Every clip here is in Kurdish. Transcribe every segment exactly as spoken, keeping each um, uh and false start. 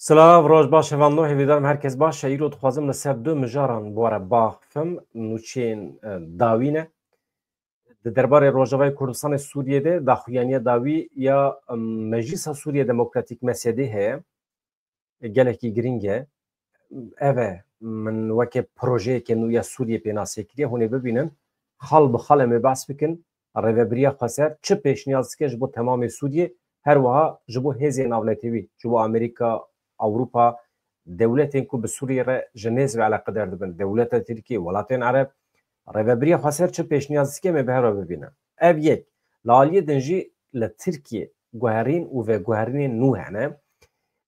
Silav, roj baş hevalno, hêvîdarim her kes baş e. Îro dixwazim li ser du mijaran bi we re baxifim, nûçeyên, e, dawî ne. Di derbarê Rojavayê Kurdistanê Sûriyê de daxuyaniya dawî ya, em, Meclisa Sûriye Demokratîk, M S D, heye. Gelekî girîng e. Ev e, min weke projeyeke nû ya Sûriyê pênasê kiriye. Hûn ê bibînin, xal bi xal em ê behs bikin. Rêvebiriya Xweser çi pêşniyaz dike ji bo temamê Sûriyê, her wiha ji bo hêzên navnetewî, ji bo Amerîka, Ewropa, dewletên ku bi Sûriyê re ji nêz ve eleqedar dibin, dewleta Tirkiyê, welatên Ereb, Rêvebiriya Xweser çi pêşniyaz dike, em ê bi hev re bibînin. Ev yek. Li aliyê din jî li Tirkiyê guherîn û veguherînên nû hene.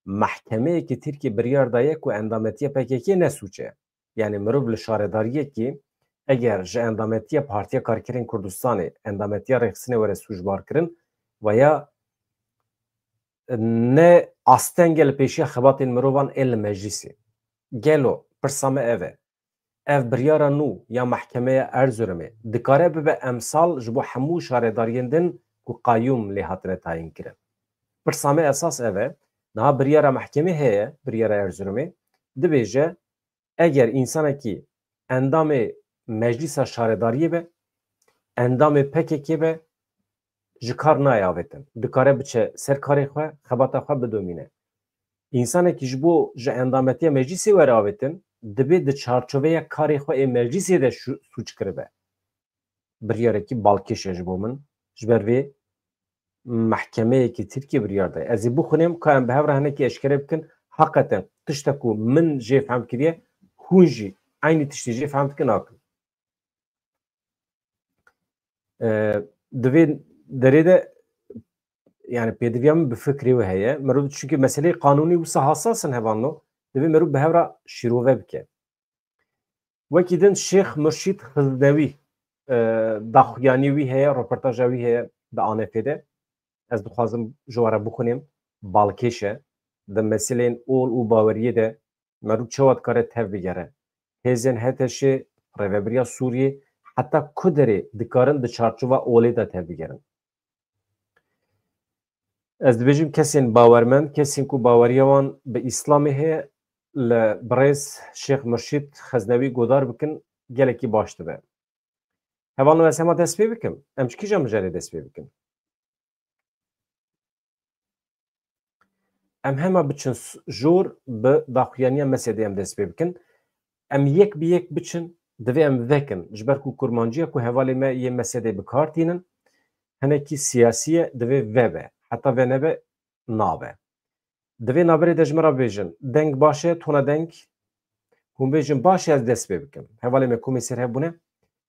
Mehkemeyekî Tirkiyê biryar daye ku endametiya P K K ne sûc e. Yani mirov li şaredariyekî eger ji endametiya Partiya Karkerên Kurdistanê, endametiya Rêxistinê were sûcbar kirin, veya ne asteng e li pêşiya xebatên mirovan ê li meclîsê. Gelo pirsa me ev e. Ev biryara nû ya Mehkemeya Erzurumê dikare bibe emsal ji bo hemû şaredariyên din ku qayûm lê hatine tayîn kirin? Pirsa me esas ev e. Niha biryara mehkemê heye, biryara Erzurumê. Dibêje, eger însanekî endamê Meclîsa Şaredariyê be, endamê P K K be, ji kar nayê avêtin. Dikare biçe ser karê xwe, xebata xwe bidomîne. Însanekî ji bo ji endametiya meclîsê were avêtin, dibê di çarçoveya karê xwe ê meclîsê de şû-, sûc kiribe. Biryarekî balkêş e ji bo min. Ji ber vê mehkemeyekî Tirkiyê biryar daye. Ez ê bixwînim ka em bi hev re hinekî eşkere bikin. Heqeten tiştek ku min jê fehm kiriye, hûn jî eynî tiştî jê fehm dikin, nakin. E, di vê derê de, yani, pêdiviya min bi fikrê we heye. Mirov, çunke meseleyê qanûnî wisa hasas in, hevalno, divê mirov bi hev re şîrove bike. Wekî din Şêx Murşîd Xiznewî, e, daxuyanî wî heye, roportaja wî heye di A N F'ê de. Ez dixwazim ji we re bixwînim, balkêş e. Di meseleyên ol û baweriyê de merû çawa dikare tev bigere? Hêzên H T Ş'ê, Rêvebiriya Sûriyê heta ku derê dikarin di çarçova olê de tev bigerin? Ez dibêjim kesên bawermend, kesên ku baweriya wan bi Îslamê heye, li birêz Şêx Murşîd Xeznewî godar bikin, gelekî baş dibe. Hevalno, ez hema dest pê bikim. Em ji kîjan mijarê dest pê bikin? Em hema biçin s-, jor bi daxuyaniya M S D'ê em dest pê bikin. Em yek bi yek biçin, divê em vekin. Ji ber ku kurmanciya ku hevalê me yê M S D'ê bi kar tînin, hinekî siyasî ye, divê vebe. Heta venebe, nabe. Di vê navberê de ji min re bêjin, deng baş e, tona deng? Hûn bêjin, baş e, ez dest pê bikim. Hevalê me komê ser hev bûne.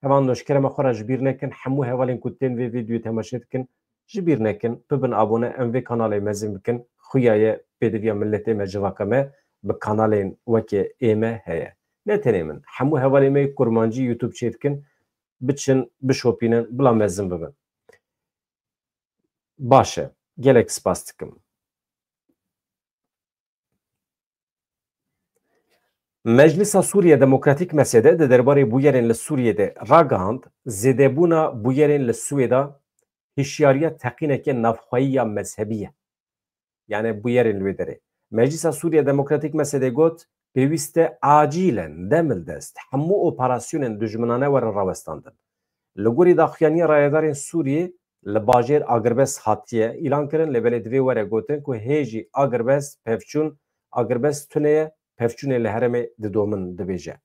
Hevalno, ji kerema xwe re ji bîr nekin, hemû hevalên ku tên vê vîdyoyê temaşe dikin, ji bîr nekin, bibin abone, em vê kanalê mezin bikin. Xuya ye pêdiviya miletê me, civaka me bi kanalên weke ê me heye. Ne tenê min, hemû hevalê me yê kurmancî YouTube çêdikin, biçin, bişopînin, bila mezin bibin. Baş e. Gelek spas dikim. Meclisa Sûriye Demokratîk, M S D, di derbarê bûyerên li Sûriyê de ragihand, zêdebûna bûyerên li Swêda hişyariya teqîneke navxweyî ya mezhebî ye. Yani bûyerên li wê derê. Meclisa Sûriye Demokratîk, M S D, got, pêwîst e acîlen, demildest, hemû operasyonên dijminane werin rawestandin. Li gorî daxuyaniya rayedarên Sûriyê, li bajêr agirbest hatiye îlan kirin, lê belê divê were gotin ku hê jî agirbest pevçûn, agirbest tune ye, pevçûnê li herêmê didomin, dibêje.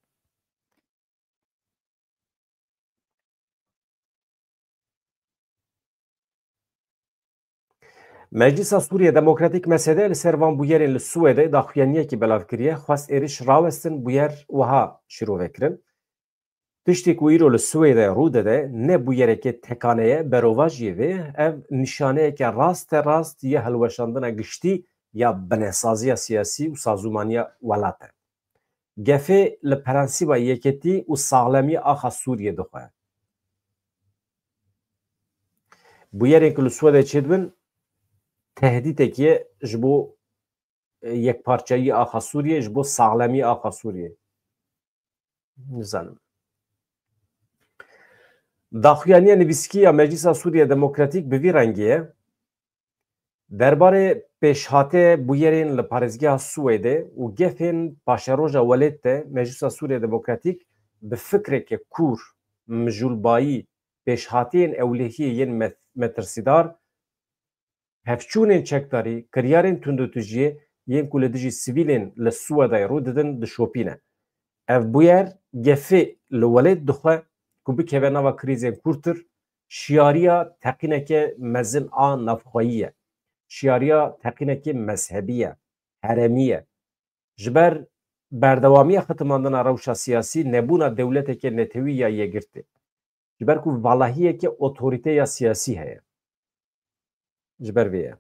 Meclisa Sûriye Demokratîk, M S D, li ser van bûyerên li Swêdê daxuyaniyekî belav kiriye, xwest êrîş rawestin, bûyer wiha şîrove kirin. Tiştê ku îro li Swêdê rû dide, ne bûyereke tekane ye, berovajiyê vê, ev nîşaneyeke raste rast ya hilweşandina giştî ya binesaziya siyasî û sazûmaniya welat e. Gefê li prensîba yeketî û saxlemiya axa Sûriyê dixwe. Bûyerên ku li Swêdê çêdibin, tehdîtekî ye ji bo, e, yekparçeyî axa Sûriyê, ji bo saxlemî axa Sûriyê. Nizanim. Daxuyaniya nivîskî ya Meclisa Sûriye Demokratîk bi vî rengî ye. Derbarê pêşhatê bûyerên li parêzgeha Swêdê û gefên paşeroja welêt de Meclisa Sûriya Demokratîk bi fikreke kûr, mijûlbayî, pêşhatiyên ewlehiyê yên me-, metirsîdar, pevçûnên çekdarî, kiryarên tundûtijiyê yên ku li dijî sivîlên li Swêdayê rû didin, dişopîne. Ev bûyer gefê li welêt dixwe ku bikeve nava krîzên kûrtir, şiyariya teqîneke mezin a navxweyî ye. Şiyariya teqînekê mezhebî ye, herêmî ye. Ji ber berdewamiya xitimandina rewşa siyasî, nebûna dewleteke netewî ya yekgirtî. Ji ber ku valahiyeke otorîte ya siyasî heye. Ji ber vê ye.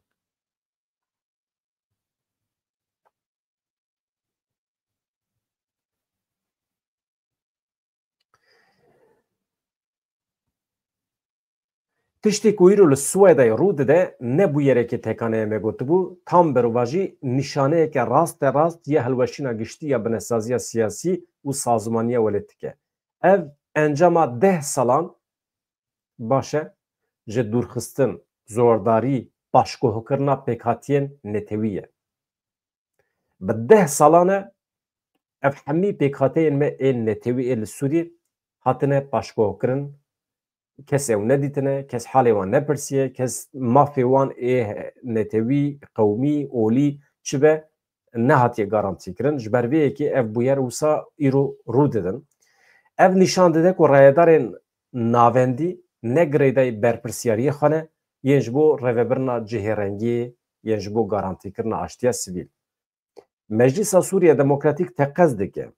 Tiştê ku îro li Swêdayê rû dide, ne bûyereke tekaneyê me gotibû, tam berovajî nîşaneyeke raste rast ya hilweşîna giştî ya binesaziya siyasî û sazmaniya welêt dike. Ev encama deh salan, baş e, ji dûrxistin, zordarî, paşguhkirina pêkhatiyên netewî ye. Bi deh salan e ev hemî pêkhateyên me ên netewî ê li Sûriyê hatine paşguhkirin. Kes ew nedîtine, kes halê wan nepirsiye, kes mafê wan ê netewî, qewmî, olî çi be, nehatiye garantîkirin. Ji ber vê yekê ev bûyer wisa îro rû didin. Ev nîşan dide ku rayedarên navendî ne girêdayî berpirsiyariyê xwe ne, yên ji bo rêvebirina cihêrengiyê, yên ji bo garantîkirina aştiya sivîl. Meclisa Sûriya Demokratîk teqez dike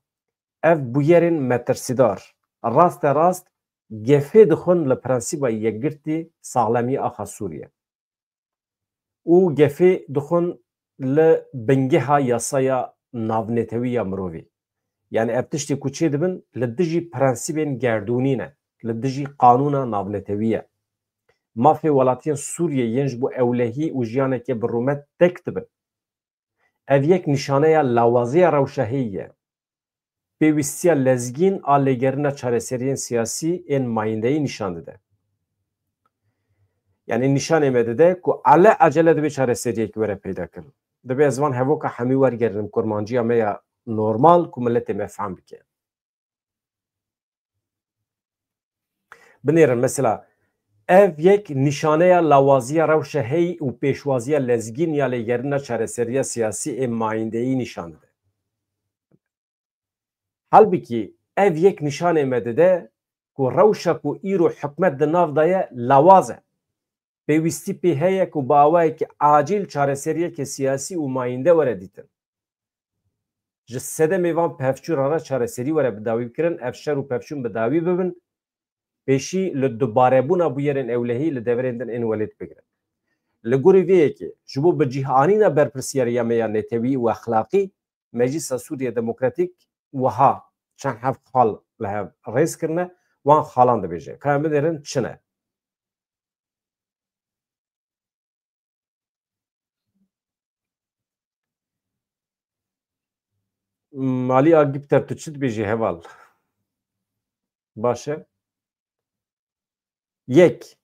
ev bûyerên metirsîdar raste rast gefê dixwin li prensîba yekgirtî, saxlemiya axa Sûriye û gefê dixwin li bingeha yasaya navnetewî ya mirovî. Yani ev tiştê ku çêdibin li dijî prensîbên gerdûnî ne, li dijî qanûna navnetewî ye. Mafê welatiyên Sûriyê yên ji bo ewlehî û jiyaneke bi rûmet tek dibin. Ev yek nîşaneya lawaziya rewşeheyî ye. Pêwîstiya lezgîn a lêgerîna çareseriyên siyasî ên mayîndeyî nîşan dide. Yani nîşanê me dide ku ele ecele divê çareseriyekî were peyda kirin. Divê ez van hevoka hemî wergerinim kurmanciya me ya normal ku miletê me fehm bike. Binêrin, mesela, ev yek nîşaneya lawaziya rewşeheyî û pêşwaziya lezgîn ya lêgerîna çareseriya siyasî ê mayîndeyî nîşan dide. Halbikî ev yek nîşanê me dide ku rewşa ku îro hikûmet di nav de ye lawaz e. Pêwîstî pê heye ku bi awayekî acîl çareseriyeke siyasî û mayînde were dîtin. Ji sedemê van pevçûn re çareserî were bi dawî bikirin, ev şer û pevçûn bi dawî bibin, pêşî li dubarebûna bûyerên ewlehî li deverên din ên welêt bigirin. Li gorî vê yekê, ji bo bi cih anîna berpirsiyariya me ya netewî û exlaqî, Meclisa Sûriye Demokratîk wiha çend heft xal li hev rêz kirine, wan xalan dibêje. Ka em binêrin çi ne? Malî Agîpter, tu çi dibêjî heval? Baş e. Yek.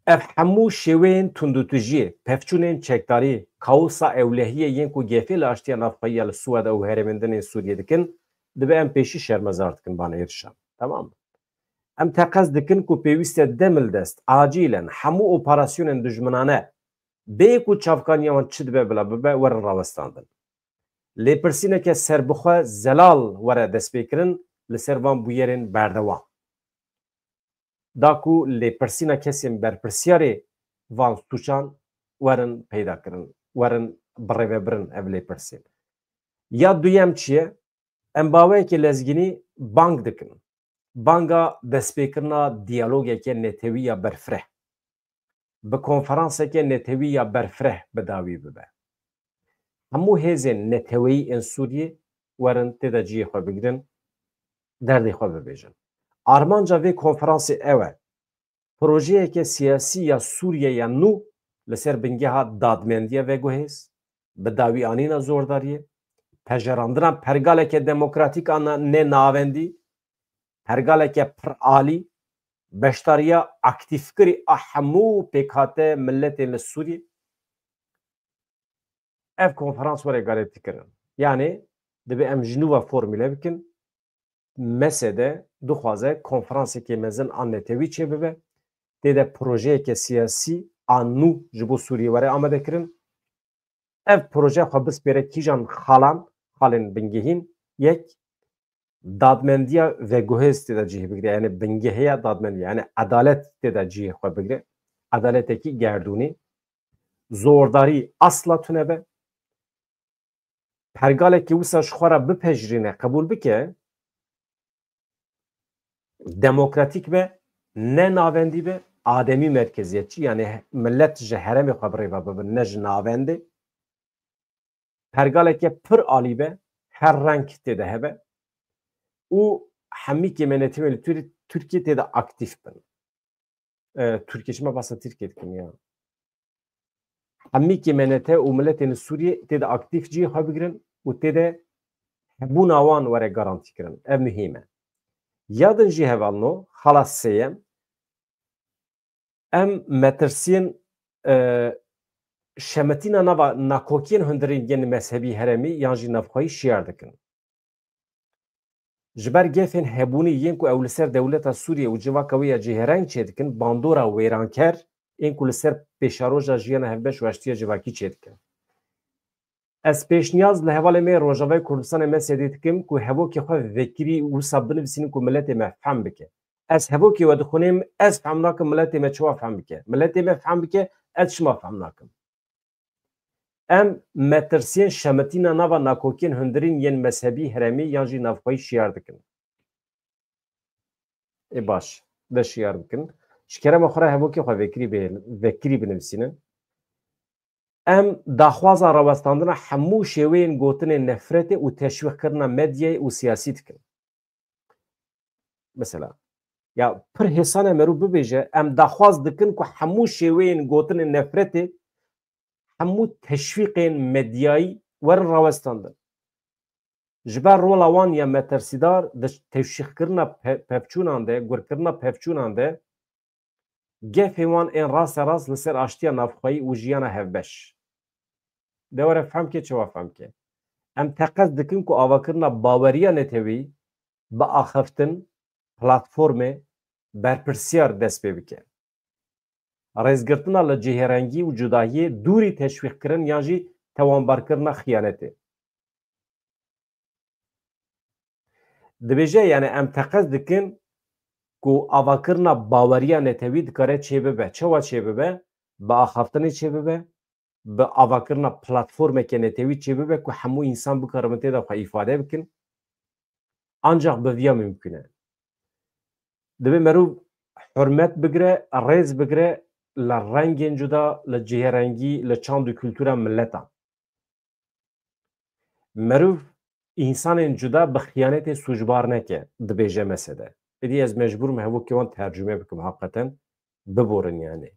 Ev hemû şêweyên tundûtijiyê, pevçûnên çekdarî, kaosa ewlehiyê yên ku gefê li aştiya navxweyî ya li Swêda û herêmên din ên Sûriyê dikin, dibe em pêşî şermezar dikin bana êrişan. Tamam mı? Em teqez dikin ku pêwîst e demildest, acîlen hemû operasyonên dijminane, bê ku çavkaniya wan çi dibe bila bibe, werin rawestandin. Lêpirsîneke serbixwe zelal were destpêkirin li ser van bûyerên berdewam. Da ku lêpirsîna kesên berpirsiyarê van sûçan werin peyda kirin, werin birêvebirin ev lêpirsîn. Ya duyem çi ye? Em bi awayekî lezgînî bang dikin. Banga destpêkirina diyalogeke netewî ya berfireh. Bi konferanseke netewî ya berfireh bi dawî bibe. Hemû hêzên neteweyî ên Sûriyê werin tê de cihê xwe bigirin, derdê xwe bibêjin. Armanca vê konferansê ew e, projeyeke siyasî ya Sûriye ya nû li ser bingeha dadmendiya veguhêz, bi dawî anîna zordariyê, pejerandina pergaleke demokratîk a na-, nê navendî, pergaleke piralî, beşdariya aktîfkirî a hemû pêkhate miletên li Sûriyê ev konferans were garantikirin. Yanî dibe em ji nû ve formule bikin. Mesede dixwaze konferanseke mezin a netewî çêbibe. Tê de projeyeke siyasî a nû ji bo Sûriyê were amade kirin. Ev proje xwe bispêre kîjan xalan, xalên bingehîn, yek, dadmendiya veguhêz tê de cih bigire, yani bingeheya dadmendiya, yani edalet tê de cihê xwe bigire, edaletekî gerdûnî, zordarî asla tune be, pergalekî wisa ji xwe re bipejirîne, qebûl bike, demokratîk be, ne navendî be, ademî merkeziyetçî, yani millet ji herêmê xwe bi rêve bibin, ne ji navendê. Pergaleke pir alî be, her reng tê de hebe û hemî kêmenetiyên li Tir-, Tirkiyê tê de aktîf bin. E, Tirkiyê çima basa Tirkiyê dikim ya? Hemî kêmenete û miletên li Sûriyê tê de aktîf cihê xwe bigirin û tê de hebûna wan were garantî kirin. Ev muhîm e. Ya din jî hevalno, xala sêyem, em metirsiyên, e, şemitîna nava nakokiyên hundirîn yên mezhebî herêmî yan jî navxweyî şiyar dikin. Ji ber gefên hebûnî yên ku ew li ser dewleta Sûriyê û civaka wê ya cihêreng çêdikin, bandora wêranker yên ku li ser pêşeroja jiyana hevbeş û aştiya civakî çêdikin. Ez pêşniyaz li hevalê me Rojavayê Kurdistanê me sedê dikim ku hevokê xwe vekirî wisa binivîsînin ku miletê me fehm bike. Ez hevokê we dixwînim, ez fehm nakim miletê me çawa fehm bike. Miletê me fehm bike, ez çima fehm nakim. Em metirsiyên şemitîna nava nakokiyên hundirîn yên mezhebî herêmî yan jî navxweyî şiyar dikin. Ê baş, de şiyar bikin. Ji kerema xwe re hevokê xwe vekirî bê-, vekirî binivîsînin. Em daxwaza rawestandina hemû şêweyên gotinên nefretê û teşwîqkirina medyayê û siyasî dikin. Mesela, ya pir hêsan e merû bibêje, em daxwaz dikin ku hemû şêweyên gotinên nefretê, hemû teşwîqên medyayî werin rawestandin. Ji ber rola wan ya metirsîdar di teşwîqkirina pe-, pevçûnan de, gurkirina pevçûnan de, gefê wan ên rasterast li ser aştiya navxweyî û jiyana hevbeş. De were fehmke çawa fehmke. Em teqez dikin ku avakirina baweriya netewî bi axiftin, platformê, berpirsiyar dest pê bike. Rêzgirtina li cihêrengî û cudahiyê dûrî teşwîqkirin yan jî tewanbarkirina xiyanetê. Dibêje, yani em teqez dikin ku avakirina baweriya netewî dikare çêbibe. Çawa çêbibe? Bi axaftinê çêbibe, bi avakirina platformeke netewî çêbibe ku hemû însan bikarin tê de xwe îfade bikin. Ancaq bi viya mimkun e. Divê merûv hurmet bigire, rêz bigire li rengên cuda, li cihêrengî, li çand û kultura mileta. Merûv însanên cuda bi xiyanetê sûcbar neke, dibêje Mesede. Êdî ez mecbûr im hevokê wan tercûme bikim, heqeten biborin yani.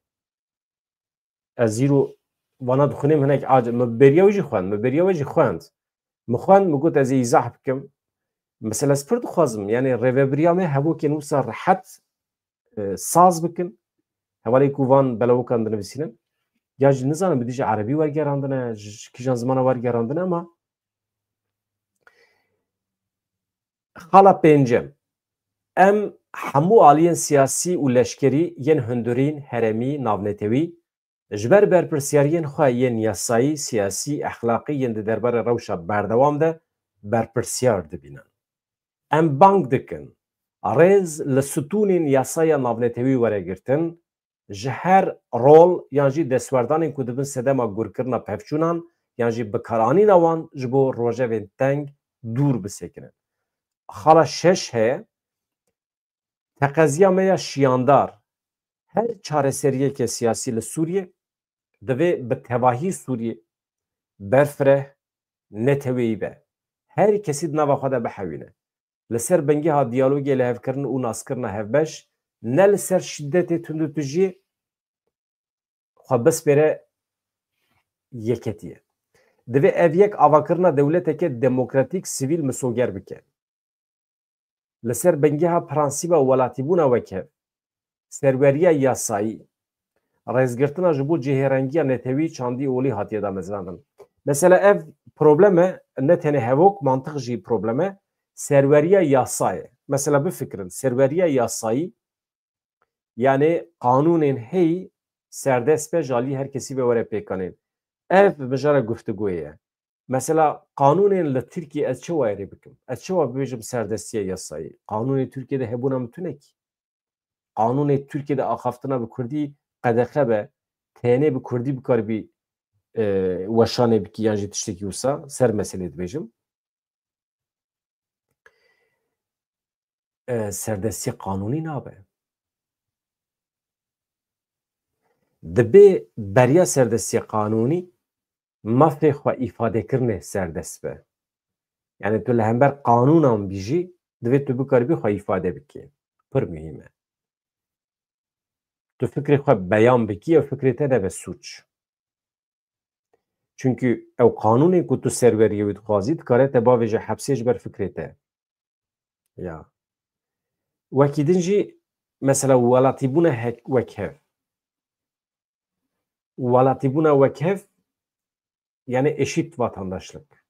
Ez zîro vana dixwînim hinek aciz. Min bêriya wî jî xwend, min bêriya wî jî xwend. Min xwend, min got ez ê îzah bikim. Mesela ez pir dixwazim, yani rêvebiriya me hevokên wisa rehet, e, saz bikin. Hevalê ku van belawikan dinivîsînin. Ya jî nizanim bi dî ji erebî wergerandine, ji, ji kîjan zimana wergerandine ama Xala pêncem, em hemû aliyên siyasî û leşkerî yên hundirîn, herêmî, navnetewî, ji ber berpirsiyariyên xwe yên yasayî, siyasî, exlaqî yên di derbarê rewşa berdewam de berpirsiyar dibînin. Em bang dikin, rêz li stûnên yasaya navnetewî were girtin, ji her rol yan jî destwerdanên ku dibin sedema gurkirina pevçûnan yan jî bikaranîna wan ji bo rojevên teng dûr bisekinin. Xala şeş heye, teqeziya me ya şiyandar, her çareseriyeke siyasî li Sûriyê divê bi tevahî Sûriyê berfireh, neteweyî be. Her kesî di nava xwe de bihewîne. Li ser bingeha diyalogê, lihevkirin û naskirina hevbeş, ne li ser şidetê, tundûtijiyê xwe bispêre yeketiyê. Divê ev yek avakirina dewleteke demokratîk, sivîl, misoger bike. Li ser bingeha prensîba welatîbûna wekhev, serweriya yasayî, rêzgirtina ji bo cihêrengiya netewî çandî olî hatiye damezrandin. Mesela ev problem e, ne tenê hevok, mantiq jî problem e, serweriya yasayê. Mesela bifikirin, serweriya yasayî, yanî qanûnên heyî serdest be ji alî her kesî ve were pêkanên. Ev mijara guftuguyê ye. Mesela qanûnên li Tirkiyê ez çawa erê bikim? Ez çawa bibêjim serdestiya yasayî? Qanûnê Tirkiyê de hebûna min tune kî. Qanûnê Tirkiyê de axaftina bi kurdî qedexe be, tenê bi kurdî bikaribî, e, weşanê bikî yan jî tiştekî wisa, ser meselê dibêjim. E, serdestiya qanûnî nabe. Dibe beriya serdestiya qanûnî mafê xwe îfadekirinê serdest be. Yanî tu li hember qanûnan bijî, divê tu bikaribî xwe îfade bikî. Pir muhîm e. Tu fikrê xwe beyan bikî, ew fikrê te nebe sûc. Çunkî ew qanûnên ku tu serweriyê wî dixwazî, dikare te bavêje hepsê ji ber fikrê te. Ya. Wekî din jî, mesela, welatîbûna hek-, wekhev. Welatîbûna wekhev, yani eşit vatandaşlık.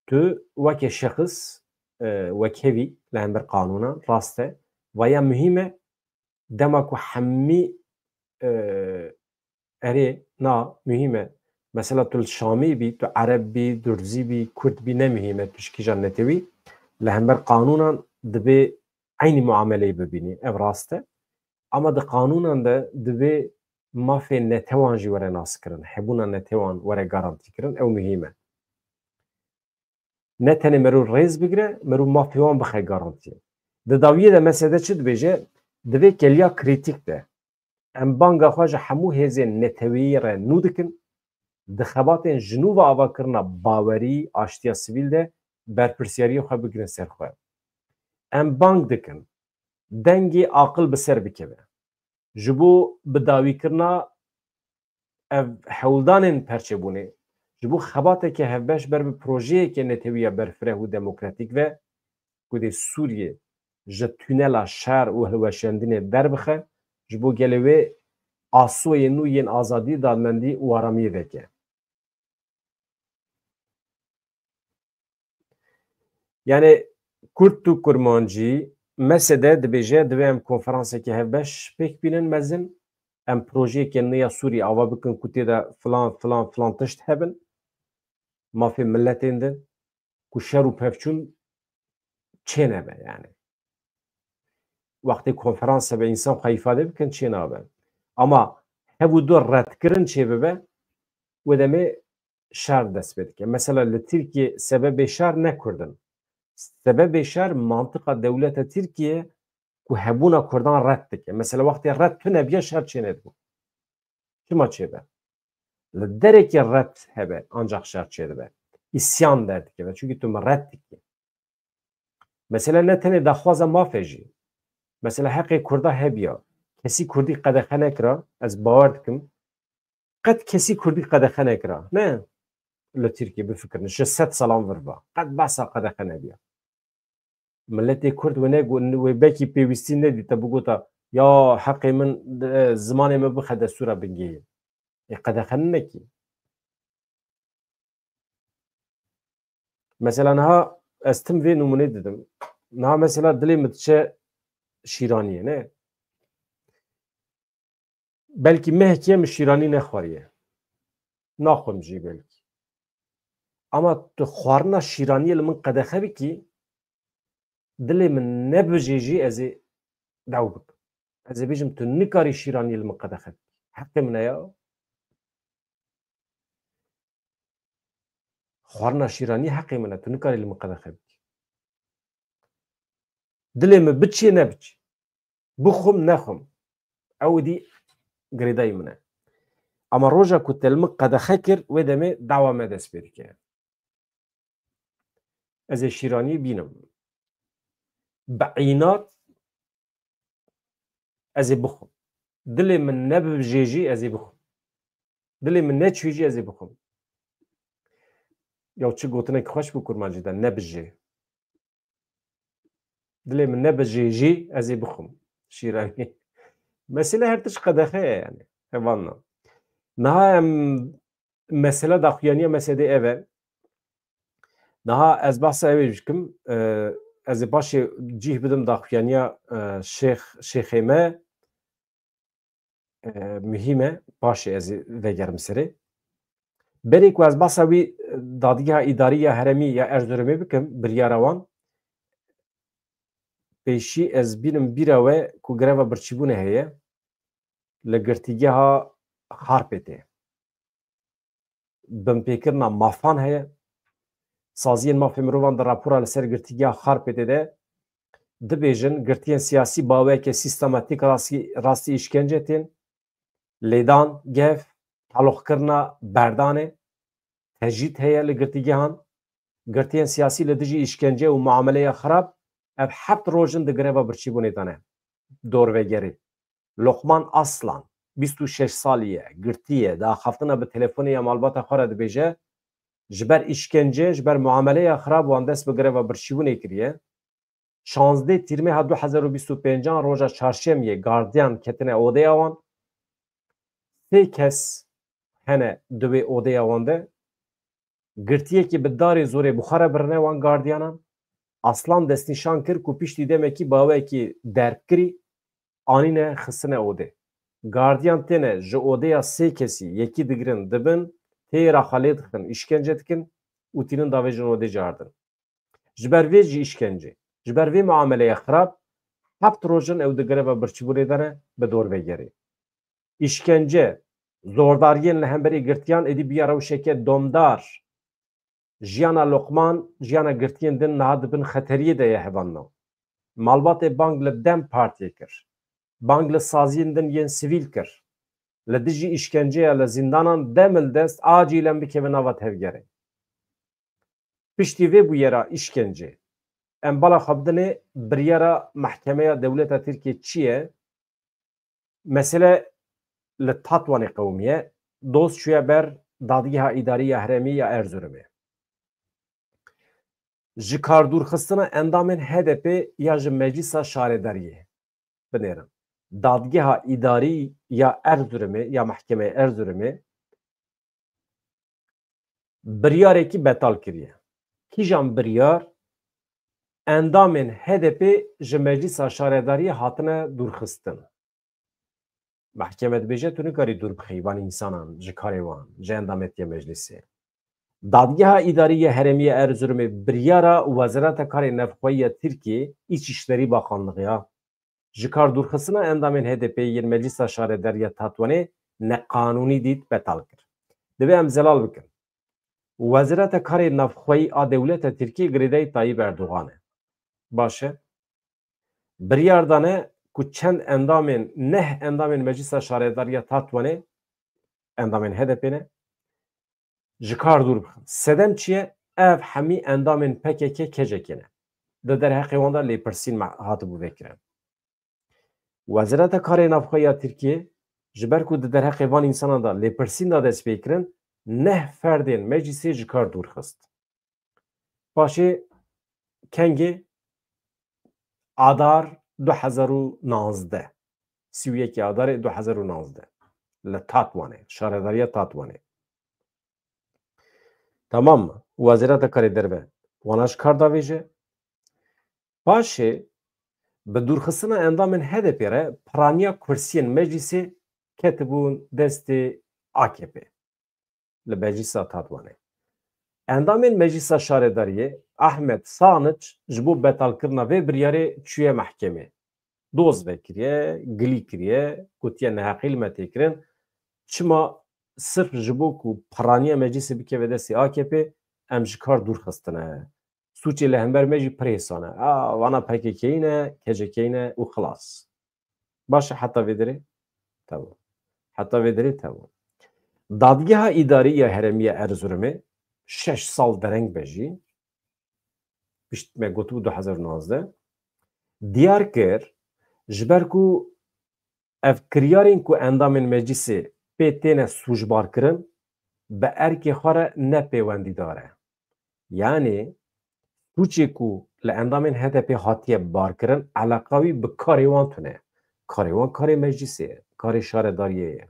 Tu weke şexs, e, wekhevî li hember qanûnan, rast e, vaya muhîm e, dema ku hemî, e, erê, na, muhîm e. Mesela tu li Şamî bî, tu Ereb bî, Durzî bî, Kurd bî, ne muhîm e, tu ji kîjan netewî. Li hember qanûnan dibê eynî muameleyê bibînî, ev rast e. Ama di qanûnan de divê mafê netewan jî were naskirin, hebûna netewan were garantîkirin, ew muhîm e. Ne tenê merû rêz bigire, merû mafê wan bixe garantiyê. Di dawiyê de mesede çi dibêje? Divê keliya krîtîk de. Em banga xwe ji hemû hêzên neteweyî re nû dikin, di xebatên ji nû ve avakirina bawerî, aştiya sivîl de berpirsiyariya xwe bigirin ser xwe. Em bang dikin, dengê aqil bi ser bikeve. Ji bo bidawîkirina ev hewldanên perçebûnê, ji bo xebateke hevbeş ber bi projeyeke netewî ya berfireh û demokratîk ve, ku dê Sûriyê ji tunela şer û hilweşandinê derbixe, ji bo gelê wê asoyê nû yên azadî, dadmendî û aramiyê veke. Yani, Kurd û Kurmancî, mesede dibêje, divê em konferanseke hevbeş pêk bînin mezin, em projeyeke nû ya Sûriyê ava bikin ku tê de filan, filan, filan tişt hebin, mafê miletên din, ku şer û pevçûn çê nebe yani. Wextê konferans hebe, însan xwe îfade bikin, çê nabe. Ama hev û du redkirin çê bibe, wê demê şer dest pê dike. Mesela li Tirkiyê sebebê şer ne Kurd in. Sebebê şer mantiqa dewleta Tirkiye ku hebûna Kurdan red dike. Mesela wextê red tune biya, şer çê nedibû. Çima çêbe? Li derekê red hebe, ancak şer çêdibe. Îsyan derdikeve. Çunkî tu min red dikî. Mesela ne tenê daxwaza mafê jî. Mesela heqê Kurda hebiya. Kesî Kurdî qedexe nekira, ez bawer dikim. Qet kesî Kurdî qedexe nekira. Ne? Li Tirkiyê bifikirin. Ji sed salan vir va. Qet behsa qedexe nebiya. Miletê Kurd wê ne, wê belkî pêwîstî nedîta, bigota, ya heqê min, e, zimanê min bixe destûra bingehîn. Ê qedexe nekî. Mesela niha ez tim vê nimûnê didim. Niha mesela dilê min diçe şîraniyê, ne? Belkî mehekê min şîranî nexwariye. Naxwim jî belkî. Ama tu xwarina şîraniyê li min qedexe bikî, dilê min nebijê jî ez ê dew bikim. Ez ê bêjim, tu nikarî şîraniyê li min qedexe bikî. Heqê min e ya. Xwarina şîranî heqê min e, tu nikarî li min qedexe bikî. Dilê min biçê nebiçê, bixwim nexwim, ew dî girêdayî min e. Ama roja ku te li min qedexe kir, wê demê dawa me dest pê dike. Ez ê şîraniyê bînim. Bi înat ez ê bixwim. Dilê min nebijê jî ez ê bixwim. Dilê min neçû jî ez ê bixwim. Ya çi gotinek xweş bû kurmancî de, nebijê. Dilê min nebijê jî ez ê bixwim. Şîranî. Mesele her tişt qedexe ye yani. Hevalna. Niha em mesele daxuyaniya mesedê ev e. Niha ez behsa ew ê bikim. E, ez ê paşê cih bidim daxuyaniya, e, şêx, şêxê me. E, muhîm e. Paşê ez ê vegerim serê. Berê ku ez behsa wî, e, dadgeha îdarî ya herêmî ya Erzurumê bikim, biryara wan. Pêşî ez bînim bîra we ku greva birçîbûnê heye li girtîgeha Xarpêtê. Binpêkirina mafan heye. Saziyên mafê mirovan di rapora li ser girtîgeha Xarpêtê de dibêjin, girtiyên siyasî bi awayeke sîstematîk rastî, rastî îşkence tên lêdan, gev, teloxkirina berdanê, tecrîd heye li girtîgehan. Girtiyên siyasî li dijî îşkence û muameleya xirab, ev heft roj in di greva birçîbûnê de ne. Dorvegerê. Loqman Aslan, bîst û şeş salî ye, girtî ye, di axaftina bi telefonê ya malbata xwe re dibêje, ji ber îşkence, ji ber muameleya xirab wan dest bi greva birçîbûnê kiriye. Şazdeh Tîrmeha du hezar û bîst û pêncan roja çarşemiyê gardiyan ketine odeya wan. Sê kes hene di wê odeya wan de. Girtiyekî bi darê zorê bi xwe re birine wan gardiyanan. Aslan destnîşan kir ku piştî demekî baweyekî derbkirî anîne xistine odê. Gardiyan têne ji odeya sê kesî yekî digirin dibin, têra xwe lê dixin, îşkence dikin û tînin davêjin odê cardin. Ji ber vê jî îşkencê, ji ber vê muameleya xirab, heft roj in ew di greva birçîbûnê de ne bi dorvegerê. Îşkence, zordariyên li hemberî girtiyan êdî bûye rewşeke domdar. Jiyana Loqman, jiyana girtiyên din niha di bin xeteriyê de ye hevalno. Malbatê bang li DEM Partiyê kir. Bang li saziyên din yên sivîl kir. Li dijî îşkenceya li zîndanan demildest acîlen bikeve nava tevgerê. Piştî vê bûyera îşkencê, em bala xwe bidinê biryara Mehkemeya Dewleta Tirkiyê çi ye? Mesele li Tatwanê qewimiye, doz çûye ber Dadgeha Îdarî ya Herêmî ya Erzurumê. Ji kar dûrxistina endamên H D P ya ji Meclisa Şaredariyê binêrin. Dadgeha Îdarî ya Erzurumê ya Mehkemeyê Erzurumê biryarekî betal kiriye. Kîjan biryar? Endamên H D P ji Meclisa Şaredariyê hatine dûrxistin. Mehkeme dibêje, tu nikarî dûr bixî van însanan ji karê wan, ji endametiya meclisê. Dadgeha Îdarî ya Herêmî ya Erzurumê biryara Wezareta Karê Navxweyî ya Tirkiyê, Îçişlerî Bakanlığı ya, ji kar dûrxistina endamên H D P yên Meclisa Şaredarî ya Tatwanê neqanûnî dît, betal kir. Divê em zelal bikin. Wezareta Karê Navxweyî a dewleta Tirkiyê girêdayî Tayyip Erdogan e. Baş e. Biryar dane ku çend endamên, neh endamên Meclisa Şaredarî ya Tatwanê, endamên H D P ne, ji kar dûr bixin. Sedem çi ye? Ev hemî endamên P K K, K C K ne. Di derheqê wan de lêpirsîn me-, hatibû vekirin. Wezareta Karê Navxwe ya Tirkiyê, ji ber ku di derheqê van însanan de lêpirsîn de dest pê kirin, neh ferdên meclîsê ji kar dûr xist. Paşê kengê? Adar du hezar û nozdeh. Sî û yekê Adarê du hezar û nozdeh. Li Tatwanê, şaredariya Tatwanê. Tamam mı? Wezareta Karê Derve wana ji kar davêje. Paşê bi dûrxistina endamên H D P re piraniya kursiyên meclîsê ketibûn destê A K P. Li Meclîsa Tatwanê. Endamên Meclîsa Şaredariyê Ahmet Saniç ji bo betalkirina vê biryarê çûye mehkemê. Doz vekiriye, gilî kiriye, gotiye neheqî li me tê kirin. Çima sirf ji bo ku piraniya meclîsê bikeve destê A K P, em ji kar dûr xistine. Sûcê li hember me jî pir hêsan e. A, vana P K K'yî ne, K C K'yî ne û xilas. Baş e, heta vê derê? Temam. Heta vê derê temam. Dadgeha Îdarî ya Herêmî ya Erzurumê şeş sal dereng be jî, pişt me gotibû du hezar û nozdeh, diyar kir, ji ber ku ev kiryarên ku endamên meclîsê pê têne sûcbar kirin, bi erkê xwe re ne pêwendîdar e. Yanî, sûcê ku li endamên H D P hatiye barkirin, eleqa wî bi karê wan tune. Karê wan karê meclîsê ye, karê şaredariyê ye.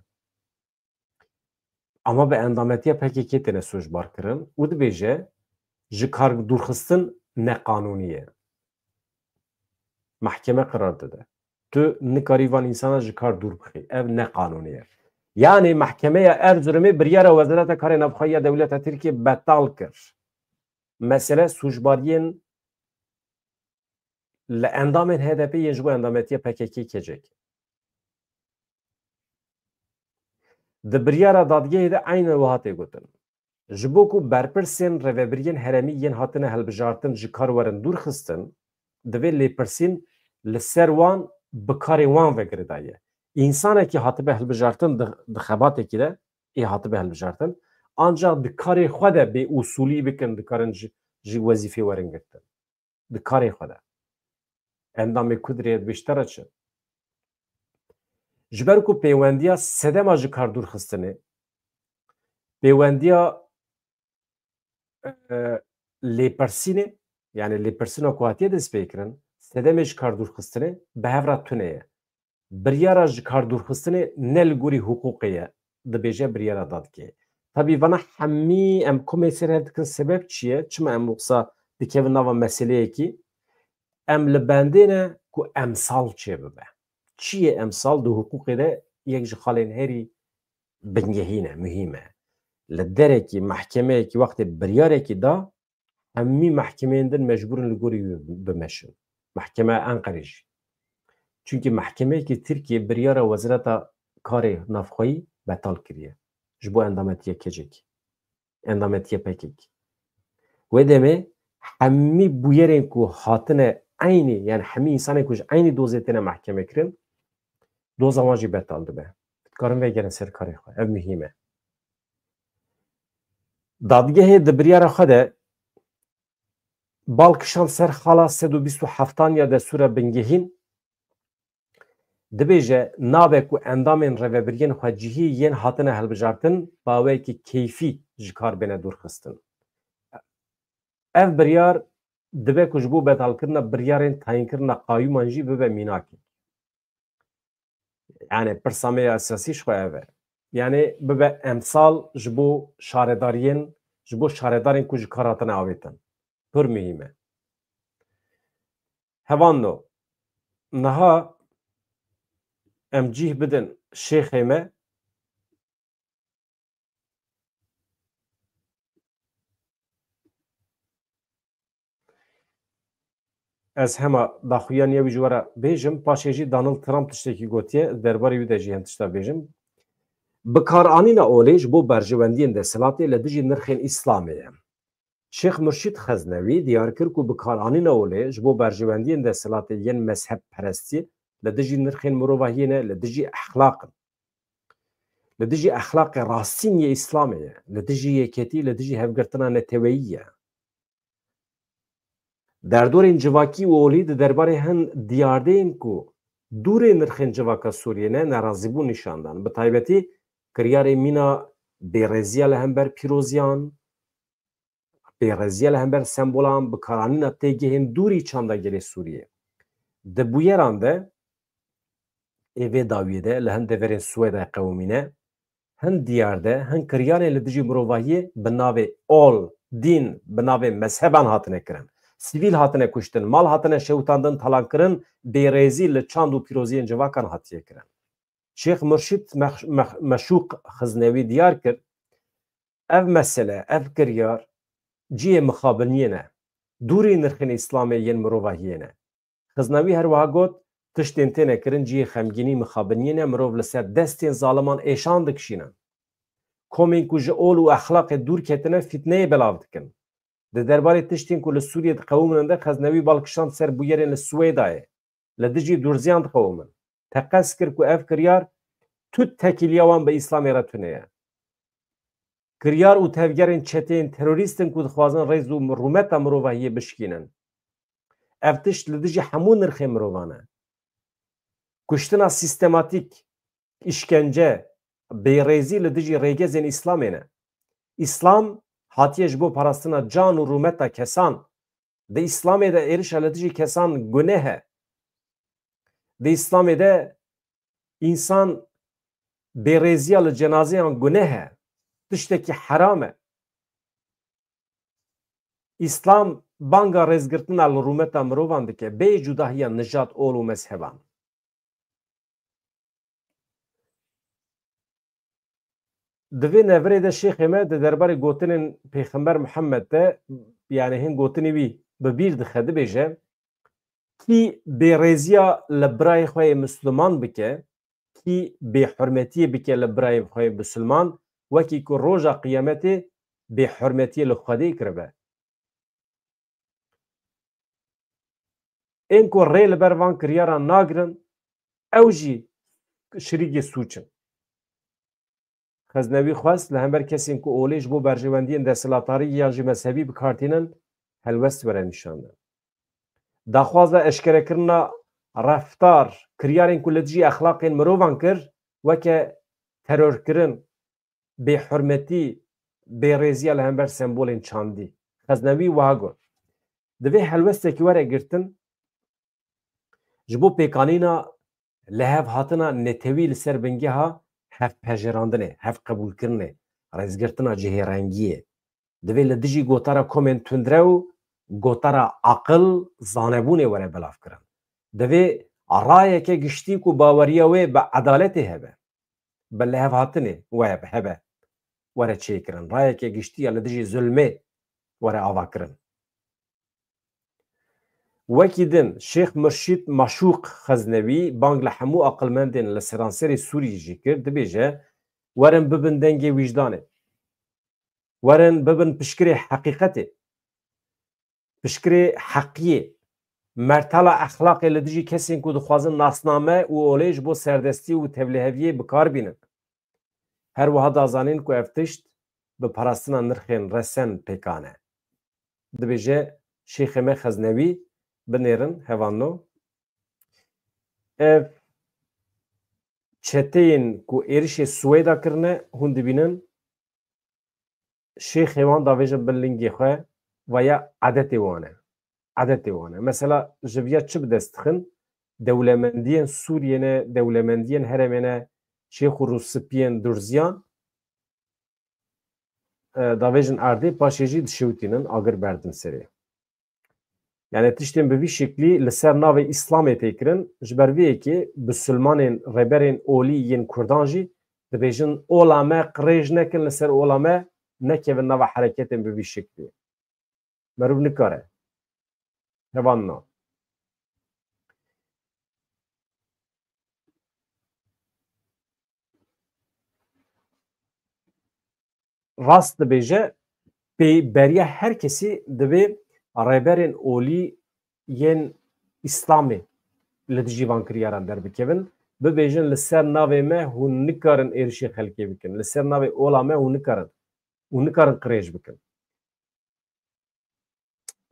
Ama bi endametiya P K K têne sûcbar kirin û dibêje, ji kar dûrxistin neqanûnî ye. Mehkeme qerar dide. Tu nikarî van însana ji kar dûr bixî. Ev neqanûnî ye. Yanî Mehkemeya Erzurumê biryara Wezareta Karê Navxwe ya Dewleta Tirkiyê betal kir. Mesele sûcbariyên li endamên H D P yên ji bo endametiya P K K kecek. Di biryara dadgehê de eyne wiha tê gotin. Ji bo ku berpirsên rêvebiriyên herêmî yên hatine hilbijartin ji kar werin dûr xistin, divê lêpirsîn li ser wan bi karê wan ve girêdaye. Însanekî hatibe hilbijartin di, di xebatekî de, ê hatibe hilbijartin, ancaq di karê xwe de bê usulî bikin, dikarin ji, ji wezîfê werin girtin. Di karê xwe de. Endamê ku dirê dibêjte re çi? Ji ber ku pêwendiya sedema ji kar dûr xistinê, pêwendiya, e, lêpirsînê, yani lêpirsîna ku hatiye destpêkirin, sedemê ji kar dûr xistinê bi hev re tune ye. Biryara ji kar dûrxistinê ne li gorî hiqûqê ye, dibêje biryara dadgehê. Tabî vana hemî em komê ser hev dikin, sebeb çi ye? Çima em wisa dikevin nava meseleyekî? Em li bendê ne ku emsal çêbibe. Çi ye emsal? Di hiqûqê de yek ji xalên herî bingehîn e, muhîm e. Li derekî mehkemeyekî wextê biryarekî da, hemî mehkemeyên din mecbûr in li gorî wî bimeşin. Mehkemeya Enqerê jî. Çunkî mehkemeyekî Tirkiyê biryara Wezareta Karê Navxweyî betal kiriye. Ji bo endametiya kecekî. Endametiya P K K. Wê demê hemî bûyerên ku hatine eynî, yani hemî însanên ku ji eynî dozê têne mehkeme kirin, doza wan jî betal dibe. Dikarin vegerin ser karê xwe. Ev muhîm e. Dadgehê di biryara xwe de bal kişand ser xala sed û bîst û heftan ya destûra bingehîn, dibêje nabe ku endamên rêvebiriyên xwecihî yên hatine hilbijartin bi awayekî keyfî ji kar bêne dûrxistin. Ev biryar dibe ku ji bo betalkirina biryarên tayînkirina qayûman jî bibe mînakê. Yani pirsa me ya esasî ji xwe ev e. Yani bibe emsal ji bo şaredariyên, ji bo şaredarên ku ji kar hatine avêtin. Pir muhîm e. Hevando, niha em cîh bidin şêxê me, ez hema daxuyaniya wî ji we re bêjim, paşê jî Donald Trump tiştekî gotiye, derbarê wî de jî hin tişta bêjim. Bikaranîna olê ji bo berjewendiyên desthilatê li dijî nirxên Îslamê ye. Şêx Murşîd Xeznewî diyar kir ku bikaranîna olê ji bo berjewendiyên desthilatê yên mezhebperestî li dijî nirxên mirovahiyê ne, li dijî exlaq in. Li dijî exlaqê rastîn yê Îslamê ye, li dijî yeketî, li dijî hevgirtina neteweyî ye. Derdorên civakî û olî di derbarê hin diyardeyên ku dûrê nirxên civaka Sûriyê ne, nerazîbûn nîşan dan. Bi taybetî kiryarê mîna bêrêziya li hember pîroziyan, bêrêziya li hember sembolan, bikaranîna têgihên dûrî çanda gelê Sûriyê. Di bûyeran de, ê vê dawiyê de li hin deverên Swêdayê qewimîne, hin diyar de, hin kiryarên li dijî mirovahiyê bi navê ol, dîn, bi navê mezheban hatine kirin. Sivîl hatine kuştin, mal hatine şewitandin, talankirin, bêrêzî li çand û pîroziyên civakan hatiye kirin. Şêx Murşîd Mex-, Mex-, Meşûq Xiznewî diyar kir, ev mesele, ev kiryar cihê mixabiniyê ne, dûrî nirxên Îslamê yên mirovahiyê ne. Xiznewî her wiha got, tiştên têne kirin cihê xemgînî, mixabiniyê ne, mirov li ser destên zaliman êşan dikişînin. Komên ku ji ol û exlaqê dûr ketine, fîtneyê belav dikin. Di derbarê tiştên ku li Sûriyê diqewimin de Xeznewî bal kişand ser bûyerên li Swêdayê, li dijî durziyan diqewimin. Teqez kir ku ev kiryar tut tekîliya wan bi Îslamê re tune ye. Kiryar û tevgerên çeteyên terorîst in ku dixwazin rêz û rûmeta mirovahiyê bişkînin. Ev tişt li dijî hemû nirxên mirovan e. Kuştina sîstematîk, îşkence, bêrêzî li dijî rêgezên Îslamê ne. Îslam hatiye ji bo parastina can û rûmeta kesan. Di Îslamê de êrişa li dijî kesan guneh e. Di Îslamê de Însan bêrêziya li cenazeyan guneh e, tiştekî heram e. Îslam banga rêzgirtina li rûmeta mirovan dike, bê cudahiya nijad, ol û mezheban. Di vê nevirê de şêxê me di derbarê gotinên Pêxember Muhammed de, yanî hin gotinê wî bi bîr dixe, dibêje, kî bêrêziya li birayê xwe yê Misliman bike, kî bêhurmetiyê bike li birayê xwe yê Misliman, wekî ku roja Qiyametê bêhurmetiyê li Xwedê kiribe. Ên ku rê li ber van kiryaran nagirin, ew jî şirîgê sûc in. Xeznewî xwest li hember kesên ku olê ji bo berjewendiyên desthilatdarî yan jî mezhebî bi kar tînin, helwest were nîşandin. Daxwaza eşkerekirina reftar, kiryarên ku li dijî exlaqên mirovan kir, weke terorkirin, bêhurmetî, bêrêziya li hember sembolên çandî. Xeznewî wiha got, divê helwestekî were girtin ji bo pêkanîna lihevhatina netewî li ser bingeha hevpejirandinê, hevqebûlkirinê, rêzgirtina cihêrengiyê. Divê li dijî gotara komên tundrew, gotara aqil, zanebûnê were belavkirin. Divê rayeke giştî ku baweriya wê bi edaletê hebe, bi lihevhatinê we hebe, were çêkirin. Rayeke giştî ya li dijî zulmê were avakirin. Wekî din Şêx Murşîd Maşûq Xeznewî bang li hemû aqilmendên li seranserê Sûriyê jî kir, dibêje, werin bibin dengê wîjdanê. Werin bibin pişkirê heqîqetê, pişkirê heqiyê, mertala exlaqê li dijî kesên ku dixwazin nasname û olê ji bo serdestî û tevliheviyê bi kar bînin. Her wiha da zanîn ku ev tişt bi parastina nirxên resen pêkan e. Dibêje Şêxê me Xeznewî, binêrin hevalno. Ev çeteyên ku êrişê Swêda kirine, hûn dibînin, şêxê wan davêjin bin lingê xwe, ve ya edetê wan e. Edetê wan e. Mesela ji viya çi bi dest dixin? Dewlemendiyên Sûriyê ne, dewlemendiyên herêmê ne, şêx û rûspiyên durziyan, e, davêjin erdê, paşê jî dişewitînin, agir berdin serê. Yani tiştên bi vî şeklî li ser navê Îslamê tê kirin, ji ber vê yekê bisilmanên rêberên olî yên Kurdan jî dibêjin, ola me qirêj nekin, li ser ola me nekevin nava hereketên bi vî şeklî. Meriv nikare. Hevalno. Rast dibêje, pê beriya her kesî divê rêberên olî yên Îslamê li dijî van kiryaran derbikevin, bibêjin, li ser navê me hûn nikarin êrişê xelkê bikin, li ser navê ola me hûn nikarin û nikarin qirêj bikin.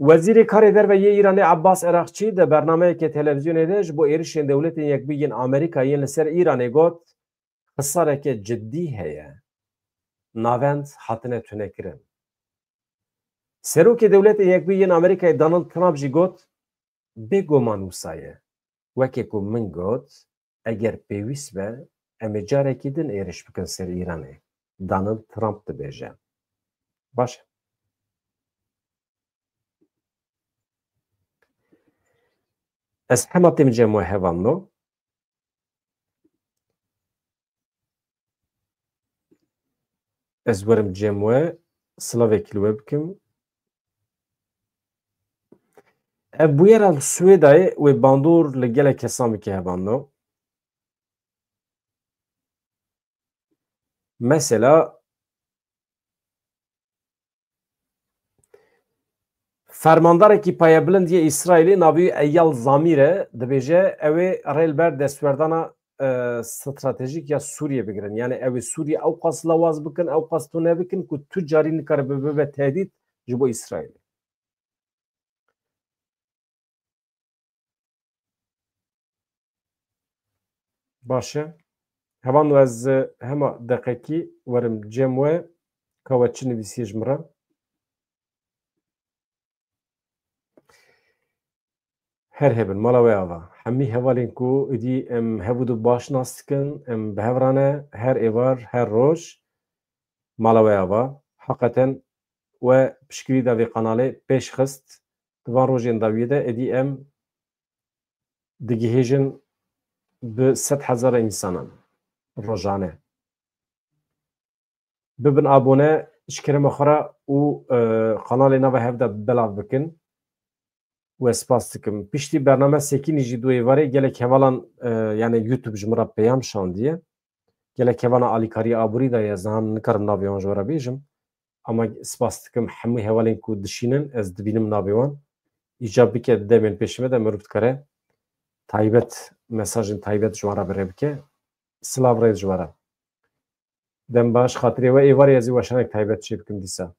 Wezîrê Karê Derve yê Îranê Abbas Eraqçî di bernameyeke televîzyonê de ji bo êrişên Dewletên Yekbûyî yên Amerîka yên li ser Îranê got, xisareke cidî heye. Navend hatine tunekirin. Serokê Dewletên Yekbûyî yên Amerîkayê Donald Trump jî got, bêguman wisa ye. Weke ku min got, eger pêwîst be, em ê carekî din êriş bikin ser Îranê. Donald Trump dibêje. Baş e. Ez hema têm cem we hevalno. Ez werim cem we, silavekî li we bikim. Ev bûyera li Swêdayê wê bandor li gelek kesan bike hevalno. Mesela, fermandarekî payebilind yê Îsraîlê navê wî Eyal Zamîr e, dibêje ew ê rê li ber destwerdana, e, stratejîk ya Sûriyê bigirin. Yani ew ê Sûriye ew qas lawaz bikin, ew qas tune bikin ku tu carî nikare bibe tehdît ji bo Îsraîlê. Baş e. Hevalno ez hema deqekî werim cem we, ka we çi nivîsiye ji min re. Her hebin, mala we ava. Hemî hevalên ku êdî em hev û du baş nas dikin, em bi hev re ne, her êvar, her roj, mala we ava. Heqeten we piştgirî da vê kanalê pêş xist. Di van rojên dawiyê de êdî em digihêjin bi sed hezara însanan rojane. Bibin abone ji kerema xwe re û, e, kanalê nava hev de belav bikin. We spas dikim. Piştî bername Sekînî jî du êvarê gelek hevalan, e, yani YouTube ji min re peyam şandiye. Gelek hevana alîkariya aborî daye, ez niha nikarim navê wan ji we re bêjim. Ama spas dikim hemû hevalên ku dişînin, ez dibînim navê wan. Îcab bike di demên pêşî me de mirov dikare taybet, mesajên taybet ji wan re bi rê bike. Silav rêz ji we re. Dem baş, xatirê we êvarê ez ê weşanek taybet çê bikim dîsa.